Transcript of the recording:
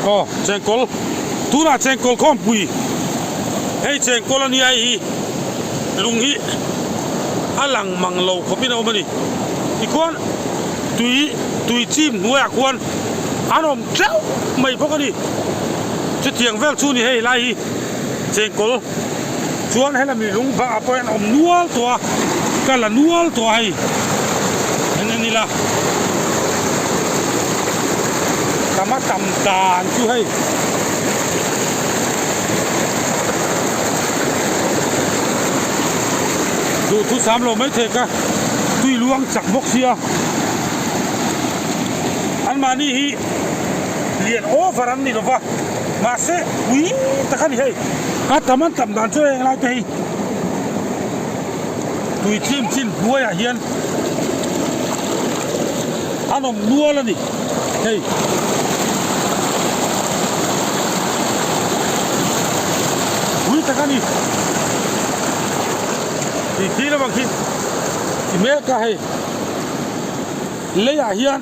Aw chengkawl tunah chengkawl khawmpui hei chengkawl a nia hei hi lung hi a lang mang lo khawpin a awm a ni tikhuan tui tui chim hnuaiah khuan an awm teuh mai bawk a ni chutiang vel chu a ni hei lai hi chengkawl chuan helami lung bangah pawh hian awm nual tawh a ka la nual tawh a hei en en ila tam a tam dan chu hei duhthu sam lo maithei ka tui luang chak bawk sia anmahni hi lian over an ni lova. Mahse pui tak a ni hei. A tam an tam dan chu heng lai te hi tui chim chin hnuaiah hian an awm nual a ni hei. Pui tak a ni. Tui khi lamah khi ti mek a hei. Leiah hian.